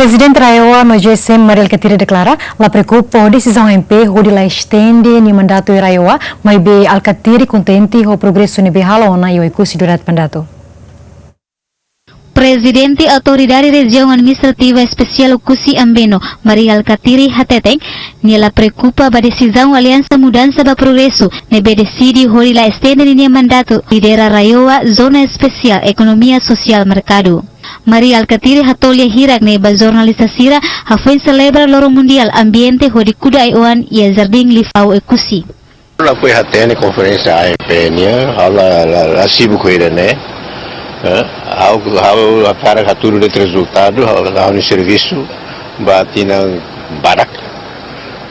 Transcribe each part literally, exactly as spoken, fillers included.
Prezidente RAEOA no G S M Mari Alkatiri deklara la preokupa ho desizaun M P hodi la estende nia mandatu iha RAEOA, maibé Alkatiri kontente ho progresu ne'ebé halo ona iha Oekusi durante mandatu. Prezidente Autoridade Rejiaun Administrativa Espesiál Oekusi Ambeno, Mari Alkatiri hateten, nia la preokupa ba desizaun Aliansa Mudansa ba Progresu ne'ebé deside hodi la estende ninia mandatu lidera RAEOA, Zona Espesiál Ekonomia Sosiál Merkadu. Mari Alkatiri hato'o lia hirak ne'e ba jornalista sira hafoin selebra Loron Mundiál Ambiente hodi kuda ai-oan iha Jardín Lifau Oekusi. Lakohi hatene konferénsia A M P nian, ha'u la, la, la sibuk ho ida-ne'e. Eh, ha'u, ha'u hakarak hatudu de'it rezultadu, ha'u, ha'u-nia servisu ba tinan badak.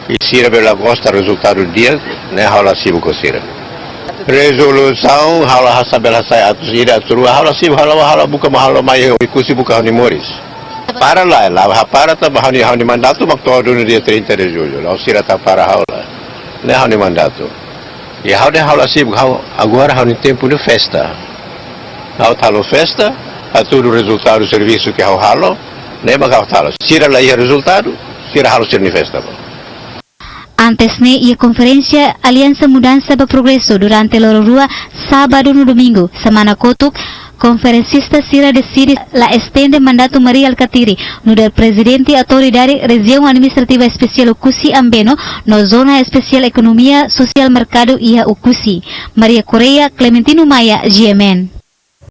I sira be la gosta rezultadu di'ak, ne'e ha'u la sibuk ho sira. Rezolusaun, ha'u la hasa'e, bele hasa'e atus ida, atus rua, ha'u la sibuk, ha'u la, ha'u la buka, ha'u la mai Oekusi buka ha'u-nia moris. Para la, la hapara tanba ha'u-nia, ha'u-nia mandatu mak to'o duni dia trinta de julho. La'ós sira atu hapara ha'u lae. Ne'e ha'u-nia mandatu. I ha'u dehan ha'u la sibuk, ha'u agora ha'u-nia tempu ne'e festa. Ha'u atu halo festa, hatudu rezultadu servisu ke ha'u halo, ne'e mak ha'u atu halo. Sira la iha rezultadu, sira halo sira-nia festa. Antes ne'e, iha konferénsia Aliansa Mudansa ba Progresu durante loron rua, sábadu no domingu, semana kotuk, konferensista sira deside la estende mandatu Mari Alkatiri, nu'udar Prezidente Autoridade Rejiaun Administrativa Espesiál Oekusi Ambeno, no Zona Espesiál Ekonomia Sosiál Merkadu iha Oekusi. Maria Correia, Clementino Maia, G M N.